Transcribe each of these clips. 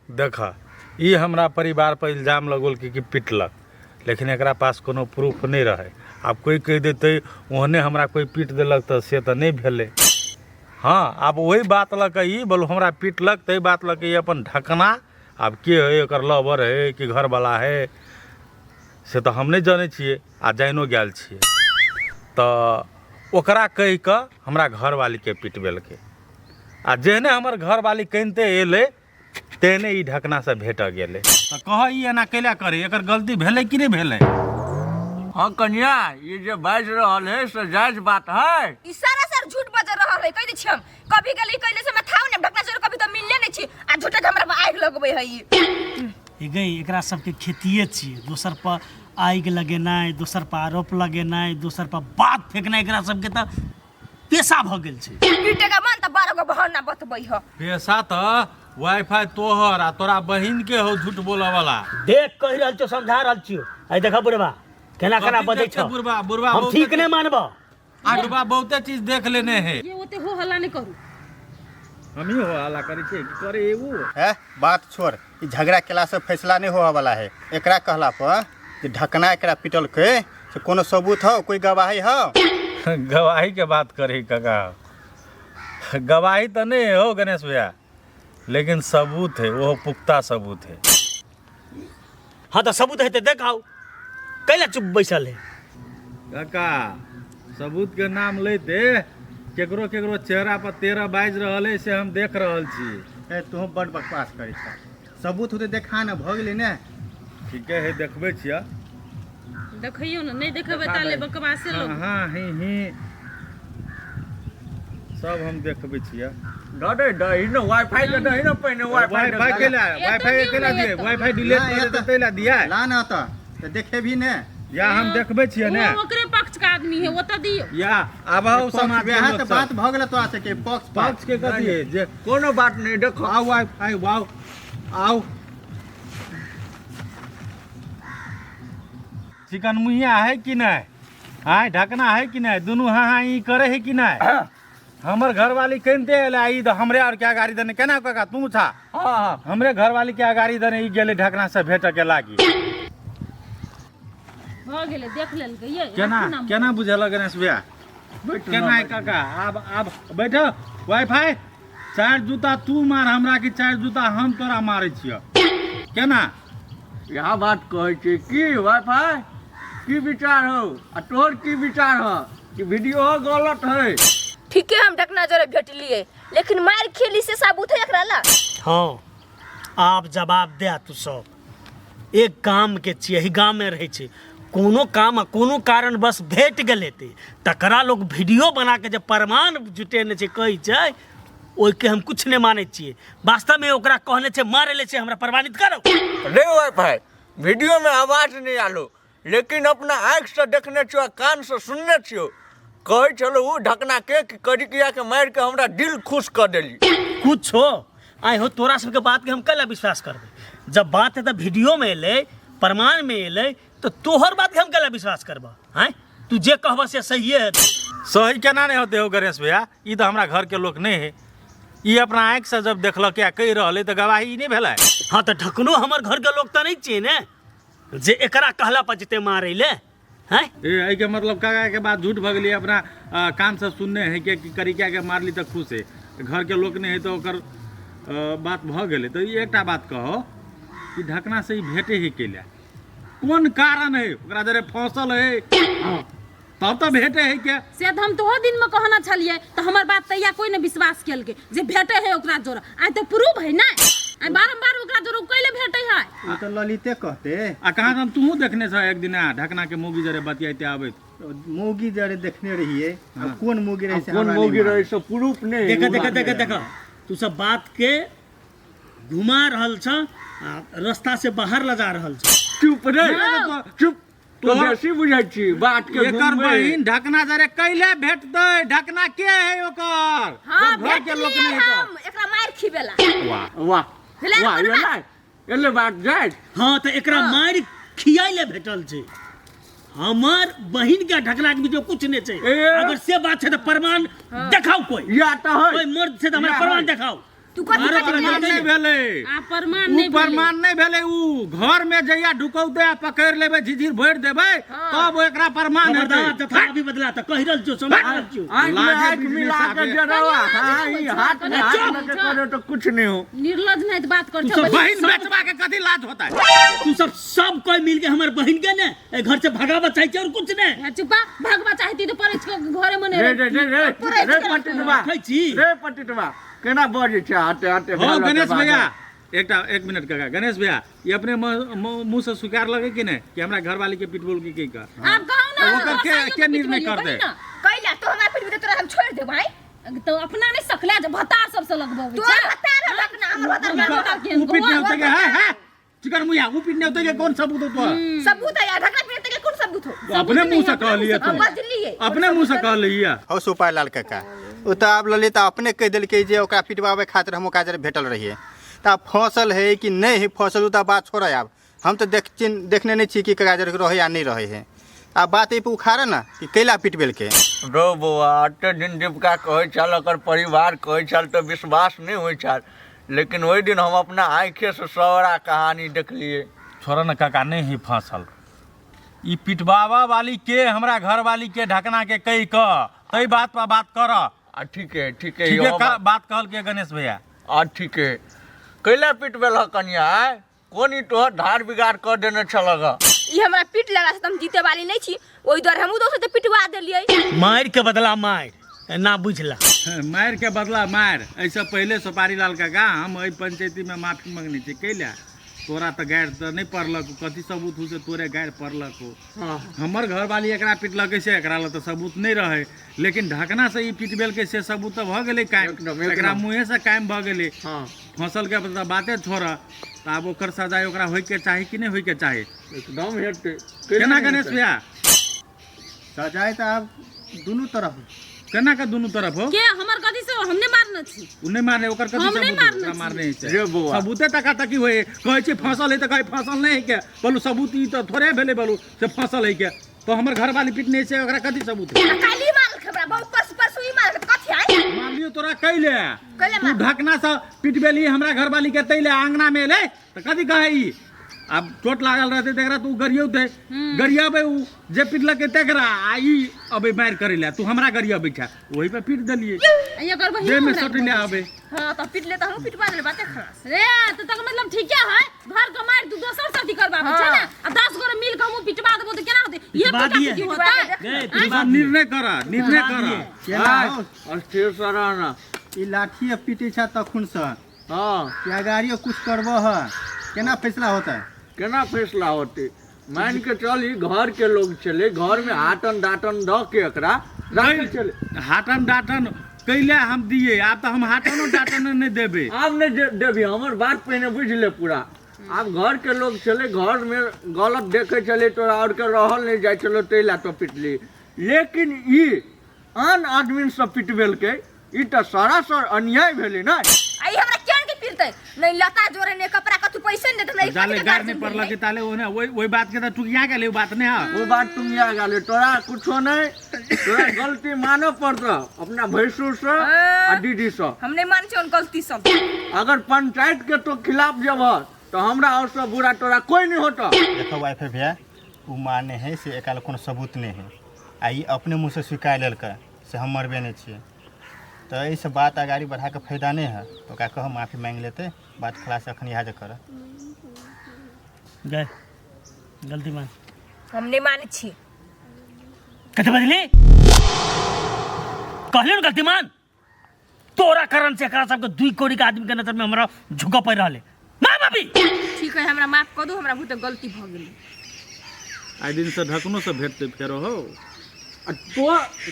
देख, ई हमरा परिवार पर इल्जाम लगौलकै कि पिटलक, लेकिन एकरा पास कोनो प्रूफ नहि रहै। आब कोइ कहि देतै ओहने हमरा कोइ पीट देलक तऽ से तऽ नहि भेलै। हँ, आब ओहि बात लऽ कऽ ई बोलू हमरा पिटलक, ताहि बात लऽ कऽ ई अपन ढकना, आब के हइ, एकर लवर हइ कि घरवला हइ से तऽ हम नहि जनै छियै आ जानिओ गेल छियै, तऽ ओकरा कहि कऽ हमरा घरवालीके पिटबेलकै। आ जेहने हमर घरवाली कनिते एलै तेहने ई ढकनासँ भेटऽ गेलै। तऽ कहऽ ई एना कैला करै, एकर गलती भेलै कि नहि भेलै? हाँ कन्या, ये जे बाजि रहल है से जायज बात है। ई सरासर झूठ बज रहल है, कहि दै छी हम। कभी गेली कैले से मैं थाउ ने ढकना से कभी तो मिलले नहीं छी आ झूठे के हमरा पर आगि लगबै है ई। हे गई, एकरा सबके खेतिए छियै, दोसर पर आगि लगेनाइ, दोसर पर आरोप लगेनाइ, दोसर पर बात फेकनाइ, एकरा सबके तऽ पेशा भऽ गेल छै। पीटे के मन तऽ 12 गो बहाना बतबै ह। पेशा तऽ वाईफाई तोहर आ तोरा बहिन के हो झूठ बोलऽ वाला। देख कहि रहल छियौ, समझा रहल छियौ। आइ देखऽ बुढ़बा केना केना कथी बजै देखते छौ। बुढ़बा? बुढ़बा हम बहुते ठीक नहि मानबऽ। बुढ़बा बहुते चीज देख लेने है। ये ओते हो हल्ला नहीं करू। हमही हो हल्ला करै छियै कि करे एगो? है बात छोड़, ई झगड़ा केला से फैसला नहीं होवे वाला है। एकरा कहला पर जे ढकना एकरा पिटलकै से कोनो सबूत हो, कोई गवाही हो? गवाही के बात करी काका, गवाही तो नहीं हो गणेश भैया, लेकिन सबूत है, वो पुख्ता सबूत है। हाँ तो सबूत है तो देखाओ, कैला चुप बैसल है? काका सबूत के नाम लेते केकरो केकरो चेहरा पर 13 बाजि रहल है से हम देख रहल छी। ए तू बड़ बकवास करै छ, सबूत होते देखा न, भऽ गेलै ने। ठीके है, देखबै छियै। देखियो ना, नहीं देखेबै ताले बकवासे लोग। हाँ, ही ही सब हम देखबै छियै। दे दही ने वाईफाई के, दही ने पहिने वाईफाई। वाईफाई के ला, वाईफाई के ला दिए, वाईफाई डिलीट कर देते ला दिया। ला ना तो देखे भी ने। या हम देखबै छियै ने। वो ओकरे पक्ष का आदमी है, वो तो दियो। या आब आओ समाज के वएह लोग तऽ सब। बात भऽ गेल तोरा सबके पक्ष पक्ष के कथी है जे कोनो बात नहीं। देखो आउ वाईफाई, वाओ आउ। चिकन मुहिया है कि नहीं? आय ढकना है कि नहीं? दुनू हाँ हाँ ई करे है कि नहीं? हमर घरवाली कनिते एलै ई तऽ हमरे और क्या गाड़ी देने केना काका तू छा? हाँ। हमरे घरवाली के गाड़ी देने ई गेलै ढकना से भेट के लागी। भऽ गेलै, देख लेलकै ये। केना राखू ना। केना बुझेलक गणेश भैया? केना है काका? आब आब बैठ वाईफाई, चारि जूता तू मार हमरा कि चारि जूता हम तोरा मारै छियौ, केना? इएह बात कहै छी कि वाईफाई की विचार हो आ तोहर की विचार हो कि वीडियो गलत है? ठीके हम ढकना जरे भेटलिए, लेकिन मार खेली से साबुत है एकरा ला। हाँ आब जवाब दे तू सब। एक गाम के छियै, एही गाम में रहै छै, कोनो काम आ कोनो कारण बस भेट गेल हेतै तकरा लोग वीडियो बना के जे प्रमाण जुटेने छै कहै छै, ओहिके हम कुछ नहि मानै छियै। वास्तवमे ओकरा कहने छै मारे ले छै, हमरा प्रमाणित करो। रे वाईफाई, वीडियो में आवाज नहीं आलो, लेकिन अपना आँखि से देखने छियो आ कान से सुनने छियो, कहै छलो उ ढकना के कि करिकिया के मारि के हमरा दिल खुश कर देली। कुछ हो आइ हो, तोरा सबके बात के हम कैला विश्वास करबै? जब बात है तऽ वीडियो में एलै, प्रमाण में एलै, तऽ तोहर बात के हम कैला विश्वास करबह? आँय तू जे कहबह से सहिए हेतै। सही केना नहि होतै हो गणेश भैया? ई तऽ हमरा घर के लोक नहि है, ई अपना आँखि से जब देखलक या कहि रहल है तऽ गवाही ई नहि भेलै? हाँ तऽ ढकनो हमर घर के लोक तऽ नहि छियै ने जे एकरा कहला पर जेतै मारै ले। हैं ए एहिके मतलब काका के बात झूठ भऽ गेलै? अपना कान से सुनने है कि करिकिया के मारली तऽ खुश है, घर के लोक नहि है तऽ ओकर बात भऽ गेलै। तऽ ई एकटा बात कहो कि ढकना से ई भेटे ही कैला, कोन कारण है? ओकरा जरे फंसल है तब तऽ भेटे है के? से तऽ हम तो दिन में कहना छलिए तऽ हमर बात तैया कोई ने विश्वास केलकै जे भेटे है ओकरा जोर। आइ तऽ प्रूफ है ना, आइ बारम्बार ओकरा जोर कैले भेटे है। ओ तऽ ललिते कहते। आ कहाँ हम तूहू देखने छ एक दिन ढकना के मौगी जरे बतियाते आबैत? मौगी जरे देखने रहिए, अब कोन मौगी रहे से कोन हमरा नहीं मौगी रहे मालूम। से प्रूफ नहीं। देख देख देख देख, तू सब बात के घुमा रहल छ आ रास्ता से बाहर लजा रहल छ। चुप रे चुप, तो बेसी बुझै छी बात के एकर घुमबै। बहिन ढकना जरे कैले भेटतै? ढकना के है ओकर? हाँ, जब घर के लोक भेटलिए नहीं है हम एकरा मार खिबेला। वाह वाह भेलै वाह, कोनो बात? एलै एलै बात जाय। हाँ तऽ एकरा मारि खियाइ ले भेटल छै, हमर बहिन के ढकना के बीच में कुछ नहीं छै। ए। अगर से बात छै तऽ प्रमाण देखाउ, कोई या तऽ है कोई मर्द छै तऽ हमरा या प्रमाण है। देखाउ। तू कथी अरे कथी प्रमाण नहि भेलै। आ प्रमाण उ नहि भेलै। प्रमाण नहि भेलै। उ घर में जहिया ढुकौते आ पकड़ि लेबै, झिझिर भरि देबै, तब एकरा प्रमाण हेतै। खबरदार, जथा अभी बदला तऽ कहि रहल छियौ, समझ रहल छियौ। आँख में लाजे आँख बिजनेस मिला के आबे। जे रवा, हाँ, ई हाथ में हाथ चुप, लगे चुप। करे तो कुछ नहीं हो। निर्लज नहीं बात कर तू सब बहिन बेचबा के कथी लाज होता है? तू सब सब कोई मिल के हमर बहिन के ने ए घर से भगावा चाहे छै और कुछ ने। चुपा, भगवा चाहती तो पड़े घरे मने रे रे रे रे रे पटिटवा, रखै छी। रे पटिटवा, केना बजै छै? हटे हटे। हो भेल गणेश होतै। भैया, एकटा एक मिनट काका। गणेश भैया, ये अपने मुंह से स्वीकार लगे कि नहीं कि हमरा घरवाली के पिटबोल की का? आप कहू ना। ओकर के निर्णय कर दे? कैला तो हमरा पिटबे तोरा हम छोड़ देब भाई। तो अपना नहीं सकला जे भतार सबसे लगबे। तोर भतार लगना, हमर भतार हमर भतार केहन? उ पीटने होते के है है चिकन मुया, उ पीटने होते के कौन सबूत हो तोरा? सबूत है यार, ढकना पीटते के कौन सबूत हो? अपने मुंह से कहलिए तू। हम बजलिए। अपने मुंह से कहलिए। हौ सुपारी लाल काका, ओ तऽ आब ललिता अपने कहि देलकै जे ओकरा पिटवाबै खातिर हम ओकरा जरे भेटल रहियै, तऽ आब फँसल है कि नहि है फँसल, ओ तऽ बात छोड़ै। आब हम तऽ देख देखने नहि छी कि ककरा जरे रहै या नहि रहै है। आब बात एहि पर उखाड़े ने कि कैला पिटबेलकै। रौ बौआ, एते दिन दीपिका कहै छल, ओकर परिवार कहै छल तऽ विश्वास नहि होइ छल, लेकिन ओहि दिन हम अपना आँखिएसँ सारा कहानी देखलियै। छोड़ न काका, नहीं ही फंसल। ई पिटवावा वाली के हमरा घर वाली के ढकना के कहि क तै बात पर बात कर। आ ठीक है, ठीक है। ठीक है। इहो बात कहल के गणेश भैया। आ ठीक है, कैला पिटबेल कनिया? आय कोन ई तोहर धार बिगाड़ कऽ देने छल ग? ई हमरा पीट लगा से हम जीते वाली नहीं छी, ओहि दुआरे हमहूँ दोस्त पिटवा देलियै। मारि के बदला मारि, एना बुझला। मारि के बदला मारि। एहिसँ पहिले सुपारी लाल काका, हम एहि पंचायती में माफी मंगने छी। कैला तोरा तऽ गारि तऽ नहि पड़लक, कथी सबूत हो से तोरे गारि पड़लक हो? हमर घरवाली एकरा पिटलकै से एकरा लग तऽ सबूत नहि रहै, लेकिन ढकना से ई पिटबेलकै से सबूत तऽ भऽ गेलै कायम। एकदम, एकदम। एकरा मुँहे से कायम भऽ गेलै। हाँ। फसल के तऽ बाते छोड़, तऽ आब ओकर सजाय ओकरा होइके चाही कि नहि होइके चाही? एकदम हेतै। केना गणेश भैया? सजाय तऽ आब दुनू तरफ। केना के दुनू तरफ हो? के हमर कथी से? हमने मारने छी। उ नहि मारने, ओकर कथी हम नहि सबूत हो? मारने ओकरा छी। मारने छै। रे बौआ। सबूते तका तकी होय, कहै छै फसल है तऽ कहै फसल नहि है के। बोलू सबूत ई तऽ थोड़े भेलै, बोलू से फसल है के तो हमर घरवाली पिटने छै, ओकरा कथी सबूत है? आ काल्हि मारल हमरा बहुत, परसू परसू ई मारल कथी आइ? मारलियो तोरा कैले? कैले तू मार? ढकना से पिटबेली हमरा घरवाली के, तैले आंगना में एलै तऽ कथी कहै ई? आब चोट लागल रहतै तकरा तू गरियौतै, गरियाबै उ जे पिटलकै तकरा, आ ई अबै मारि करै लए, तू हमरा गरियबै छै, ओहि पे पीट देलियै। आ एकर बहिन देह में हमरा सटै लए आबै। हाँ तऽ पिटले तऽ हमहूँ पिटवा देले, बाते खलास। रे तो तक मतलब ठीके है, घर के मारि तू दोसर साथी करबाबै छै ने, आ 10 गोरे मिल के हमहूँ पिटवा देबो तऽ केना होतै? ये पिटवा पिटा दिए। पिटी होतै? गए, तू सब निर्णय कर, निर्णय कर। केना हौ? अस्थिर से रहना। ई लाठिए पीटै छै तखुनसँ। हाँ। कि अगाड़ियो कुछ करबह है, केना फैसला होतै? केना फैसला होतै? मान के चल ई घर के लोग छलै, घर में हाटन डाटन दऽ के एकरा राखै छलै। हाटन डाटन कैले हम दिए? आब तऽ हम हाटनो डाटन नहि देबै। आब नहि देबही, हमर बात पहिने बुझि ले पूरा। आब घर के लोग छलै, घर में गलत देखै छलै, तोरा आओर के रहल नहि जाइ छलौ, ताहि लए तो पिटली। लेकिन ई आन आदमी सब पिटबेलकै, ई तऽ सरासर अन्याय भेलै ने। आ ई हमरा केहन के पिटतै? नहि लता जोड़े, नहि कपड़ा, कथू पैसे नहि देत हमरा, ई जाले कथी के गार नहीं गार्जियन पड़लक भेलै? ताले ओने ओहि ओहि बात के तऽ टुकिया गेलै, ओ बात नहि है। ओ बात टुंगिया गेलै, तोरा कुछो नहि, तोरा गलती मानऽ पड़तौ अपना भैंसुर से आ दीदी से। हम नहि मानै छियै गलती सब। अगर पंचायत के तो खिलाफ जेबह तऽ हमरा और से बुरा तोरा कोई नहीं होता। देखो वाइफ भैया, उ माने है से एकरा लग कोनो सबूत नहि है, आ ई अपने मुँह से स्वीकार लेलकै से हम मरबे नहि छियै, तऽ एहिसँ बात अगाड़ी बढ़ाके फायदा नहि है, तऽ ओकरा कह माफी माँगि लेतै, बात खलास अखन इएह जे कर। गए, गलती मान। हम नहि मानै छी। कथी बजली? कहलियौ ने गलती मान। तोरा कारण से एकरा सबके 2 कौड़ी के आदमी के नजर में हमरा झुकऽ पड़ि रहल है। ना भाभी। ठीक है, हमरा माफ कऽ दू, हमरा बहुत गलती भऽ गेलै। आइ दिन से ढकनो से भेटतै फेरो हो। आ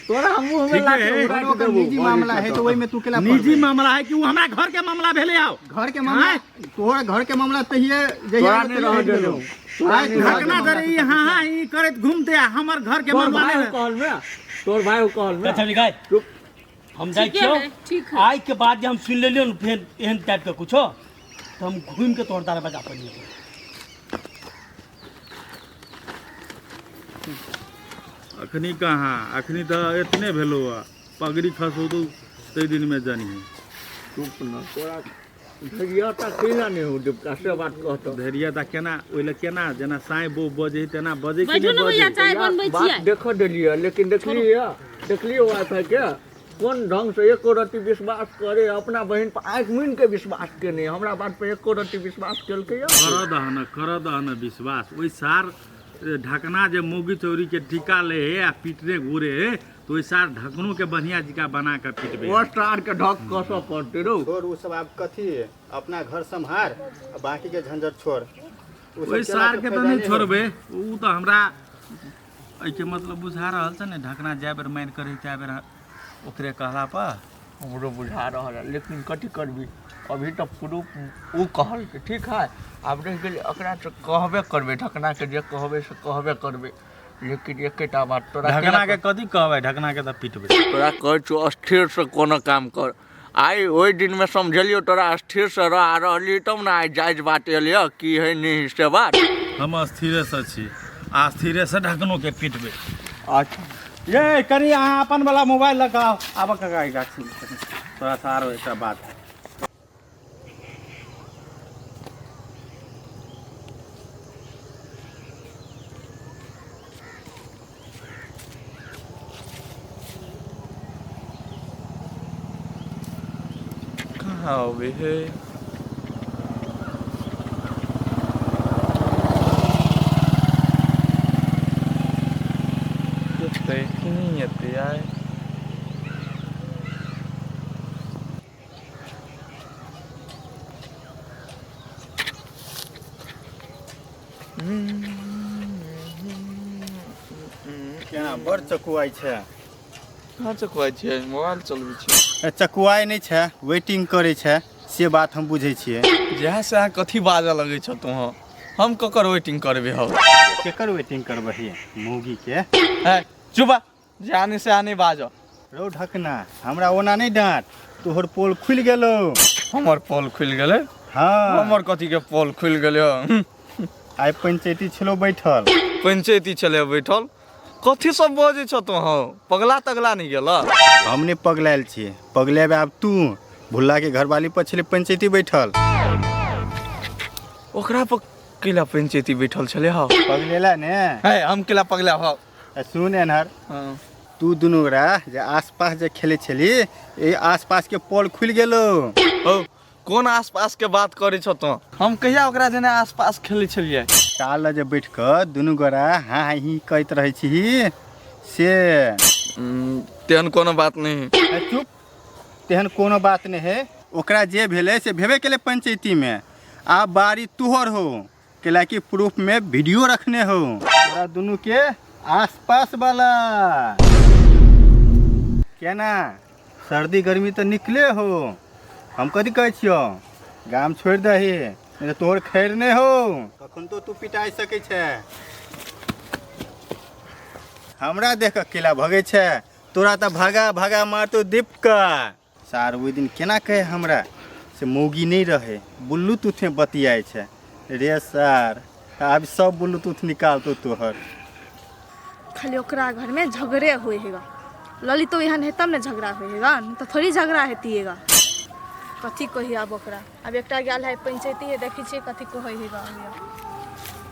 तोरा मुँह में ठीक लाठी है। उड़ा के ओकर देबो। निजी मामला है तो ओहिमे तू केला निजी पड़बै? मामला है कि उ हमरा घर के मामला भेलै? आउ घर के मामला, तोहर घर के मामला तहिए जहिया तोरा नहि रहऽ देलौ। आइ तोहर ढकना मामला जरे ई हाँ हाँ ई करैत घूमते आ हमर घर के तोर मामला भाई नहि। कहल में, तोर भाई कहल में। कथी गाय? चुप। हम जाइ ठीके छियौ। है, ठीक है। आइ के बाद जे हम सुनि लेलियौ ने फेर एहन टाइप के कुछो, तऽ हम घूमि के तोहर दरवाजा पर जेबौ। अखनी कहाँ, अखनी तऽ एतने भेलौ आ पगड़ी खसौ तो तै दिन में जानी। चुप न तोरा धैर्यता केना नहि हो दीपका से बात कहतो। धैर्यता केना ओहि लए केना जेना साँइ बो बजै तेना बजै कि बैठू नहि ने भैया बजै? चाय बनबै बात छियै। देख देलियै, लेकिन देखलियै देखलियै वाईफाई के कोन ढंग से एको रत्ती विश्वास करे अपना बहिन पर आँखि मुनि के विश्वास केने, हमरा बात पर एको रत्ती विश्वास केलकै। कर दहन, कर दहन विश्वास। ओहि सार ढकना जे मौगी चौरी के टीका ले हे आ पीटने घूरे हे, तो ओहि सार ढकनो के बढ़िया जिका बना के पीटबे। ओ सार के ढक कसऽ पड़तै रौ। छोड़ ओ सब, आब कथी, अपना घर सम्हार आ बाकी के झंझट छोड़। ओ सब ओहि केला सार से के तऽ फायदा नहि नहि हो। छोड़बै। ओ तऽ हमरा एहिके मतलब बुझा रहल छै ने, ढकना जाए बेर मारि करै तै बेर ओकरे कहला पर हमरो बुझा रहल है, लेकिन कथी करबी, अभी तऽ प्रूफ ओ कहलकै ठीक है। आब रहि गेलै ओकरा तऽ कहबे करबै, ढकना के जे कहबै से कहबे करबै, लेकिन एकेटा बात तोरा ढकना के कथी कहबै? ढकना के तऽ पिटबै। तोरा कहै छौ स्थिर से कोनो काम कर। आइ ओहि दिनमे समझेलियौ तोरा स्थिर से रह आ रहली तब ने आइ जायज बात एलियै की है नहीं से बात। हम स्थिरे से छी आ स्थिरे से ढकनो के पिटबै। अच्छा ये कनी अहाँ अपन वाला मोबाइल लऽ कऽ आउ। आबऽ काका, ई गाछी में कनी तोरा से आरो एकटा बात है। कहाँ अबै है? एतै कि नहि एतै आइ? केना बड़ चकुआइ छै। कहाँ चकुआइ छियै? मोबाइल चलबै छियै। ए, चकुआइ नहि छै, वेटिंग करै छै से बात हम बुझै छियै। जएह से अहाँ कथी बाजऽ लगै छौ तोहँ? हम ककर वेटिंग करबै हौ? केकर वेटिंग करबही? मौगी के? है चुपा, जे आने से आने बाजऽ। रौ ढकना, हमरा ओना नहि डाँट, तोहर पोल खुलि गेलौ। हमर पोल खुलि गेलै? हँ। हमर कथी के पोल खुलि गेलै हौ? आइ पंचायती छलौ बैठल। पंचायती छलै बैठल? कथी सब बजै छौ तों हौ? पगला तगला नहि गेल? हम नहि पगलायल छियै, पगलेबे आब तू। भुल्ला के घरवाली पर छलै पंचायती बैठल। ओकरा पर केला पंचायती बैठल छलै हौ? पगलेला ने। है, हम केला पगला हौ? आ सुन एनहर। हँ। तू दुनू गोरा जे आसपास जे खेलै छली, एहि आसपास के पोल खुलि गेलौ। हौ, कोन आसपास के बात करै छौ तों? हम कहिया ओकरा जेना आसपास खेलै छलियै? टाल जे बैठ कऽ दुनू गोरा हाँ हाँ ही कहैत रहै छी से। तेहन कोनो बात नहि। ए, चुप, तेहन कोनो बात नहि है। ओकरा जे भेलै से भेबे केलै पंचायतीमे, आब बारी तोहर हो, कैलाकि प्रूफ में वीडियो रखने हो तोरा दुनू के आसपास वाला। केना सर्दी गर्मी तऽ निकले हो। हम कथी कहै छियौ, गाम छोड़ि दही, नहीं तऽ तोहर खैर नहि हो। कखन तो तू पिटाइ सकै छै। हमरा देख कऽ केला भगै छै? तोरा तऽ भगा भगा मारतौ दीपका सार। ओहि दिन केना कहे हमरा से मौगी नहि रहै, ब्लूटूथे बतियाइ छै रे सार। आब सब ब्लूटूथ निकालतौ तोहर। खाली ओकरा घरमे झगड़े होइ हेगा। ललितो एहन है तब ने झगड़ा होइ हेगा, नहीं तऽ थोड़ी झगड़ा हेतिएगा। कथी कही आब ओकरा? आब एकटा गेल है पंचायती है, देखै छियै कथी कहै हेगा।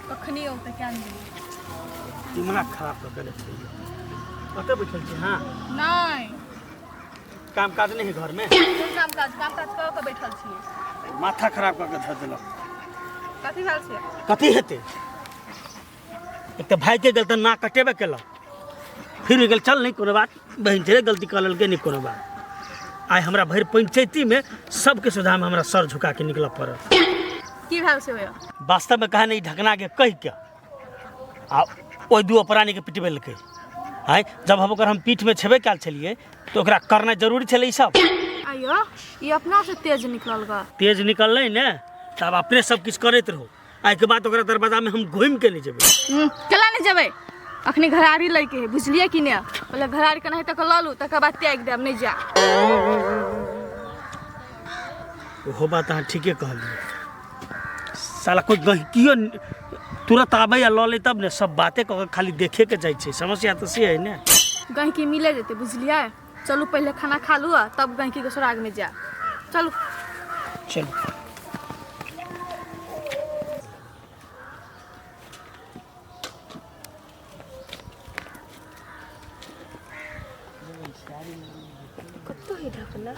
कखनी औतै क्या नहीं। दिमाग खराब कऽ देने छै। कतऽ बैठल छी? हाँ। नहि। काम काज नहि है घरमे? कोन काम काज? काम काज कऽ के बैठल छियै। माथा खराब कऽ के धऽ देलक। कथी भेल छै? कथी हेतै? एक तऽ भाइके गेल तऽ नाक कटेबे केलक, फिर गेल। चल, नहि कोनो बात, बहिन छलै, गलती कऽ लेलकै, नहि कोनो बात। आइ हमरा भरि पंचायतीमे सबके सोझामे हमरा सर झुका के निकलऽ पड़ल। की भेल छै ओया? वास्तवमे कहा नहि, ढकनाके कहि के आ ओहि दू प्राणीके पिटबेलकै। आँय, जब हम ओकर हम पीठमे छेबे कयल छलियै तऽ ओकरा करनाइ जरूरी छलै ई सब। आइयो ई अपना से तेज निकलल गा। तेज निकललै ने तऽ आब अपने सब किछु करैत रहू। आइके बाद ओकरा दरवाजामे हम घुमि के नहि जेबै। केला नहि जेबै? अखनी घरारी लैके है, बुझलियै कि नहि? पहिले घरारी केनाहिते तक लऽ लू, तकर बाद त्यागि देब, नहि जा। ओहो बात अहाँ ठीके कहलियै। साला कोइ गहिकियो तुरंत आबै आ लऽ ले तब ने। सब बाते कऽ के खाली देखे के जाइ छै, समस्या तऽ से है ने। गहिकी मिले जेतै, बुझलियै? चलू, पहिले खाना खा लू आ तब गहिकीके सोरागमे जायब। चलू। चलू। कतऽ है ढकना?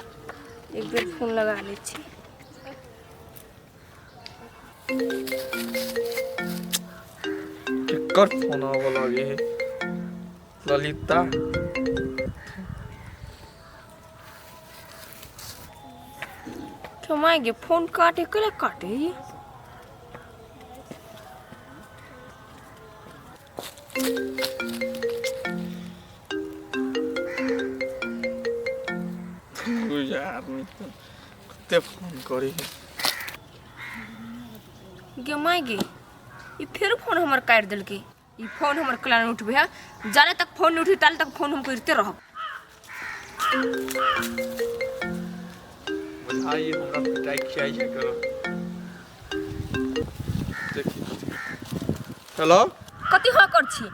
एक बेर फोन लगा लै छी। केकर फोन आबऽ लागे है? ललिता। तो गे फोन काटे केला काटे? यार कते फोन करी है। गे my गे, ई फेर फोन हमर काटि देलकै। ई फोन हमर कला नहि उठबै है, जाले तक फोन नहि उठी ताले तक फोन हम करिते रहब। बुझाइ हमरा पिटाइ खियाइ छै करो। देखी। हेलो। कथी हाँ कर छी?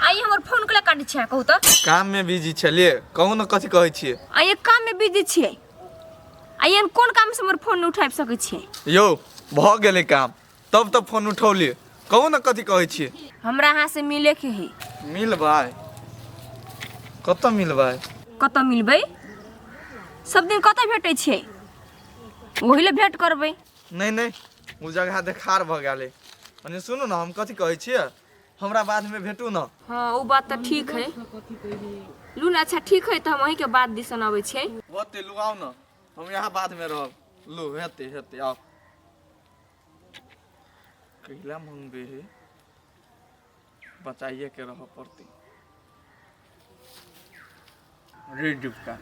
आई हमर फोन केला काटै छी कहू तऽ? काम में बिजी छलियै, कहू ने कथी कहै छियै? आई काम में बिजी छियै? आई एहन कोन काम से हमर फोन नहि उठाबि सकै छियै? यौ भऽ गेलै काम तब तऽ फोन उठौलियै, कहू ने कथी कहै छियै? हमरा अहाँ से मिले के है। मिलबै? कतऽ मिलबै? कतऽ मिलबै? सब दिन कतऽ भेटै छियै? ओही लए भेंट करबै। नहि नहि, ओ जगह देखार भऽ गेलै। अने सुनू ने, हम कथी कहै छियै, हमरा बादमे भेटू ने। हाँ ओ बात तऽ ठीक है। लू ने, अच्छा ठीक है, तऽ हम अहीँके बात दिसन अबै छियै। होतै, लू आउ ने, हम यहाँ बादमे रहब। लू हेतै हेतै, आउ। कैला मंगबे है, बचाइए के रह पड़तै। रे डिपका,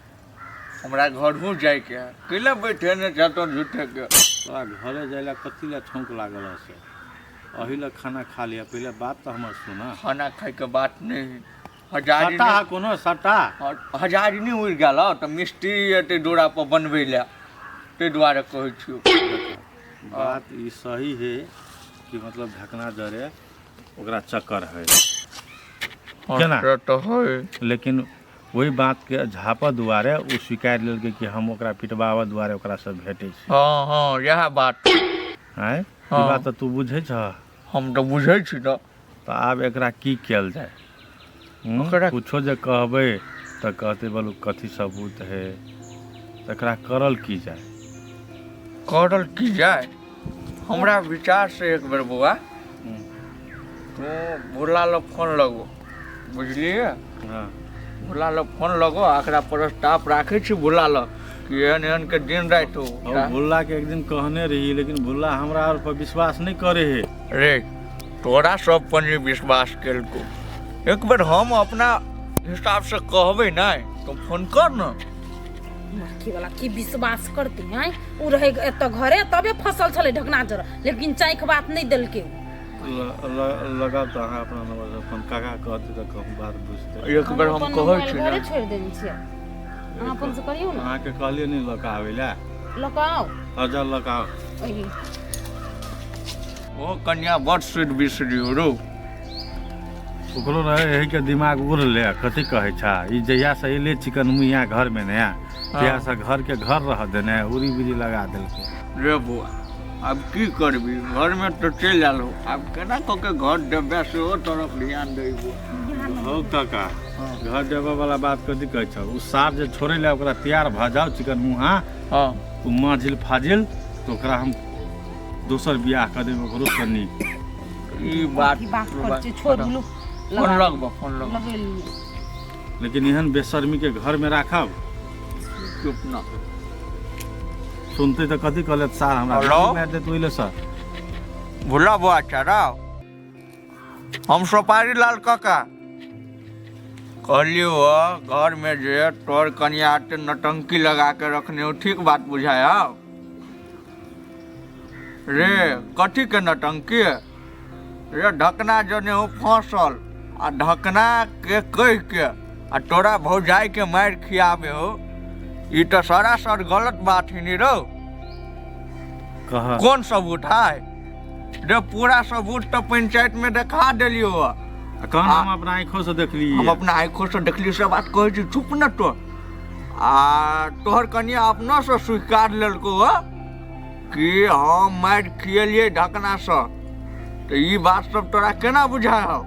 हमरा घरहूँ जाइके है, कैला बैठे ने छतो झूठे के? तोरा घरे जाय ला कथी ला छौंक लागल है से? अही ला खाना खा लिया, पहिले बात तऽ हमर सुना। खाना खाइके बात नहीं है। हजारी सट्टा है कोनो सट्टा? हजारी नहीं उड़ि गेल तऽ मिस्त्री एतै डोरा पर बनबै लए, ताहि दुआरे कहै छियौ। बात ई सही है कि मतलब ढकना जरे ओकरा चक्कर है केना? से तऽ है, लेकिन ओहि बात के झापऽ दुआरे ओ स्वीकार लेलकै कि हम ओकरा पिटबाबऽ दुआरे ओकरा से भेटै छी। हाँ हाँ, इएह बात। आँय, ई हाँ। बात तऽ तू बुझै छह? हम तऽ बुझै छी। तऽ तऽ आब एकरा की कयल जाय? ओकरा कुछो जे कहबै तऽ कहतै बोलू कथी सबूत है। तऽ एकरा करल की जाय? करल की जाय? हमरा विचार से एक बेर बौआ तू भोला लग फोन लगो, बुझलियै? हाँ। भोला लग फोन लगो, एकरा प्रस्ताव राखै छी भोला लग कि एहन एहन के दिन राति हो। और भुल्ला के एक दिन कहने रही, लेकिन भुल्ला हमरा और पर विश्वास नहीं करे है। रे तोरा सब पर नहीं विश्वास केलको, एक बेर हम अपना हिसाब से कहबै नहीं तो फोन कर न। मक्खी वाला की विश्वास करती हैं? उ रहे एतऽ घरे तबे फसल छलै ढकना जर, लेकिन चाइक बात नहीं देलकै। लगाब तऽ अहाँ अपना नंबर से फोन, काका कहते तऽ कहूँ बात बुझते। एक बेर हम अपन कहै मोबाइल छी घरे ने। छोड़ि देने छियै, अहाँ अपन से करियौ ने। अहाँके कहलियै नहि लऽ कऽ आबै लए? लऽ कऽ आउ। अच्छा लऽ कऽ आउ। ओहि ओ कन्या बड़ सुध बिसरी हो रौ। ओकरो रहे एही के दिमाग उड़ले। कथी कहै छा, ई जहिया से एले चिकन मुइया घर में नया, तहिया से घर के घर रह देने उड़ी बिड़ी लगा देलकै। रे बौआ आब की करबी, घर में तो चलि आयल हो, आब केना कऽ के घर देबै सेहो तरफ ध्यान दै बौआ। हौ काका, घर देबऽ वाला बात कथी कहै छौ? ओ साफ जे छोड़ै लए ओकरा तैयार भऽ जाउ चिकन मुहा। हाँ। ओ माझिल फाजिल तऽ ओकरा हम दोसर बियाह कऽ देबै ओकरो से नीक। ई बात की बात करै छियै, छोड़ि दिलु। फोन लगबऽ, फोन लगबऽ। लगेलियै। लेकिन एहन बेशर्मी के घर में राखब? चुप न। सुनते तऽ कथी कहले सार हमरा? हेलो? मारि देत ओहि ले सर। भोला बौआ चढ़ाओ, हम सोपारी लाल काका कहलियो घर में जे तोर कनिया के नटंकी लगा के रखने हो, ठीक बात बुझाया रे? कथी के नटंकी रे? ढकना जने हो फसल आ ढकना के कह के आ तोरा भौजाई के मारि खियाबे हो, ई तो सरासर गलत बात ही नी रो। कह कौन सबूत है रे? पूरा सबूत तो पंचायत में देखा देलियो। कहन हम अपना आँखों से देखली। हम अपना आँखों से देखली से बात कहै छी। चुप न तो। आ तोहर कनिया अपनोसँ स्वीकार लेलकौ हँ कि हम मारि खिएलियै ढकनासँ, तऽ ई बात सब तोरा केना बुझाइ हौ?